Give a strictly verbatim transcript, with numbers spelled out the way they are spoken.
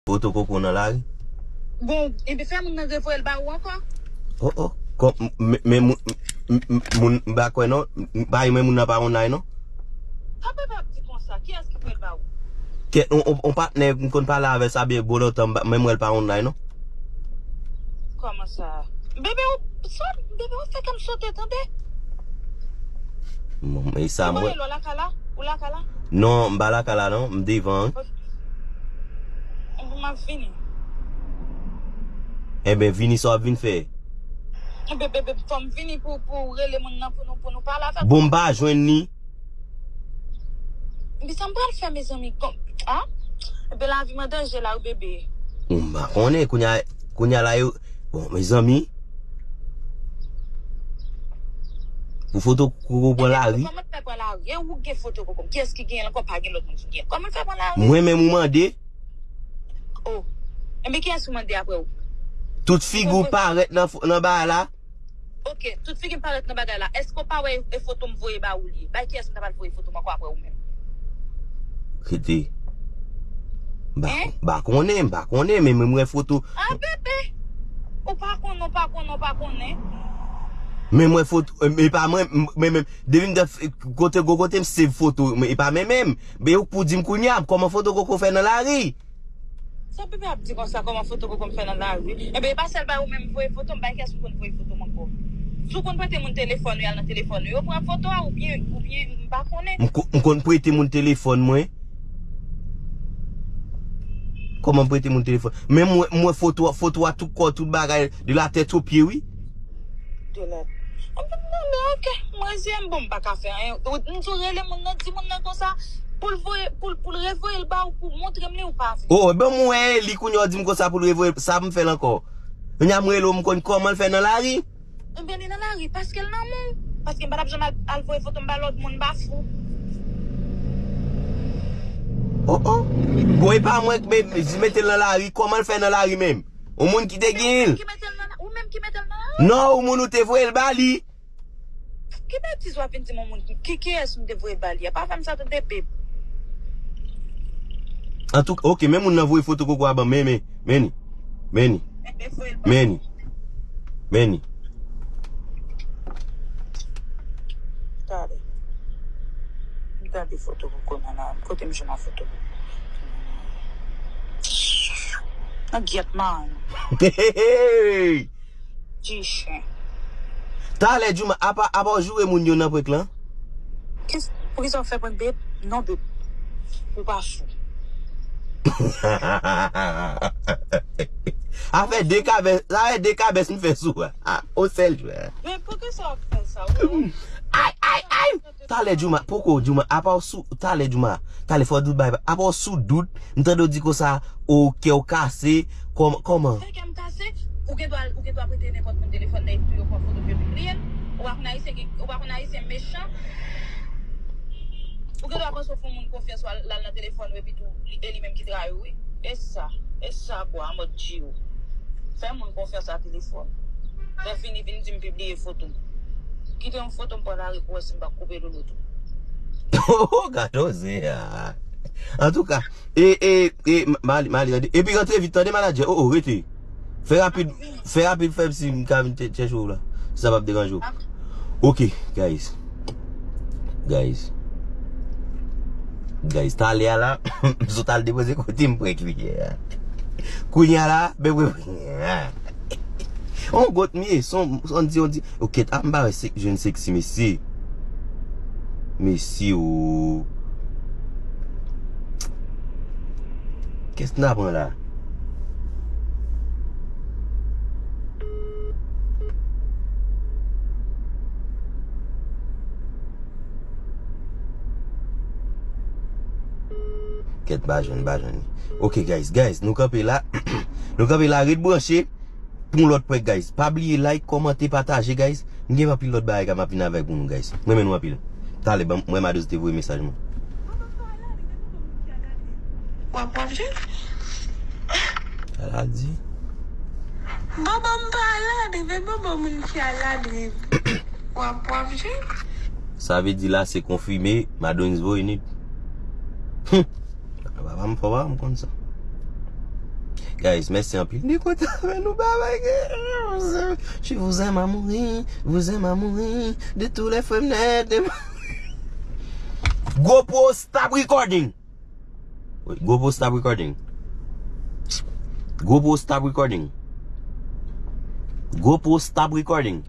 Foto koko nan lari. Bon, epi fè moun nan revoye l ba ou ankò. Oh, oh. Kòm, men, men moun, m- m- moun m pa kwè non. M- Pa yon men moun nan pa online non. Sa bebe ap di konsa, kiyès ki voye l ba ou? Kè, on, on, on patnè m konn pale avè sa byen bon lontan, m pa- men m wè l pa online non. Kòman sa? Bebe, ou, sa, bebe, ou fè kè m sote, tande? Bon, e sa Ou mwen. Ou lakay la? Ou lakay la? Non, m pa lakay la non, m devan. Ok. M ap vini. Enben, vini sa w ap vin fè. Bebe, bebe, fò m vini pou, pou rele moun nan pou nou, pou nou pale avèk. Bon, m pa jwenn li. Epi sa m pral fè, mezanmi, kòm, ah? Epi lavi m an danje la, wi, bebe. M pa konnen, kounye a, kounye a la yo. Bon, mezanmi. Pou foto koko pran lari. Kòman fè pran lari? E ou gen foto koko? Kiyès ki gen l ankò? Pa gen lòt moun ki gen l. Kòman fè pran lari? Mwen menm ou mande. Oh. Enben kiyès ou mande apre ou? Tout figi w parèt nan fo- nan bagay la. Ok, tout figi m parèt nan bagay la. Èske ou pa wè e foto m voye ba ou li? Bay kiyès m ta pral voye foto m ankò apre ou menm? Kite. M pa, m pa konnen, m pa konnen, men mwen mwen foto. Ah, bebe! Ou pa konnen, ou pa konnen, ou pa konnen. Men mwen foto, e pa mwen, m- men men, depi m te f- kote gwo kote m save foto, men e pa men menm. Men ou pou di m kounye a, kòman foto koko fè nan lari? Sa bebe ap di konsa, kòman foto koko m fè nan lari? Enben, e pa sèl bay ou menm voye foto, m bay kiyès m konn voye foto m ankò. Si w konn prete moun telefòn yo, al nan telefòn yo, yo pran foto a, oubyen, oubyen, m pa konnen. M ko- m konn prete moun telefòn mwen. Kòman m prete moun telefòn? Men mwen, mwen foto, foto a tout kò, tout bagay, de la tèt o pye, wi. De la. Mwen, ok, mwen reziye m, bon, m pa ka fè anyen. Ou, m di w rele moun nan, di moun nan konsa, pou l voye, pou l, pou l revoye l ba ou, pou montre m li ou pa vle. Oh, bon, mwen wè li kounye a w di m konsa pou l revoye, sa pou m fè l ankò. Kounye a m rele w, m konn kòman l fè nan lari. Enben, li nan lari, paske l nan men w. Paske m pa t ap janm al, al voye foto m ba lòt moun, m pa fou. Oh, oh. Bon, e pa mwen ki me- mete l nan lari, kòman l fè nan lari menm? Yon moun ki te gen l. Ki mete l nan la- ou menm ki mete l nan lari? Non, yon moun ou te voye l ba li. Ki betiz w ap vin di m yon moun ki, ki, kiyès m te voye l ba li a? Pa fè m sa tande, bebe. Antouka, ok, men moun nan voye foto koko a ban m, men, men, men ni. Men ni. Men ni. Men ni. Gade. M gade foto koko nan la. Kote m jwenn foto koko? Nan gyèt man. Hey! Ti chen. Talè, Jouma, apa, apa w joure moun yo nan prank lan? Kis- Poukisa w fè prank, bebe? Non, bebe. Ou pa fou. Afè de kabès, afè de kabès m fè sou a. A, o sèl jwè. Men poukisa w ap fè sa? Ou- Ay, ay, ay! Talè, Jouma, poko, Jouma, apa w sou, talè, Jouma, talè, fò w di w bay, apa w sou dout, m tande w di konsa, o, kè w kase, kòm- kòman? Fè kè m kase, ou gen dwa, ou gen dwa prete nenpòt moun telefòn nan epi tou yo pran foto pou yo pibliye l. Ou pa konn Ayisyen gen, ou pa konn Ayisyen mechan. Ou gen dwa panse w fè yon moun konfyans, w al, l al nan telefòn ou epi tou, li, e li menm ki trayi w, wi. E sa, e sa, bwa, an mòd G O. Fè moun konfyans a telefòn. Lè fini, vin di m pibliye foto m. Kite yon foto m pran lari pou wè si m pa koupe lolo tou. Oh, gade ozè a. Antouka, e, e, e, Mali, Mali, tande. Epi rantre vit, tande, manadjè. Oh, oh, rete. Fè rapid, fè rapid, fè m si m ka vin chè- chèche w la. Si sa p ap deranje w. Ok, guys. Guys. Guys, talè a la, m sot al depoze kote m prank li yè a. Kounye a la, bebe. On got m ye, son, on di, on di. Ok, a m pa wè se jwenn seksi, mesye. Mesye, o. Kès n a pran la? Kèt, m pa jwenn, m pa jwenn li. Ok, guys, guys, nou kanpe la. Nou kanpe la, ret branche pou yon lòt prank, guys. Pa bliye like, kòmante, pataje, guys. M gen anpil lòt bagay k ap vin avèk pou nou, guys. M renmen nou anpil. Talè, ban m wè madoz te voye mesaj mwen. W ap wap je? Sa l di? Bobo m pa la, bebe, bobo moun ki a la, bebe. W ap wap je? Sa vle di la se konfime, Madonis voye nit. Hum. Papa m fò, papa m konn sa. Guys, mèsi anpil. Li kontan avè nou, babay. Je vous aime à mourir, vous aime à mourir, de tous les frères nèt. GoPro, stop recording. Wait, GoPro, stop recording. GoPro, stop recording. GoPro, stop recording.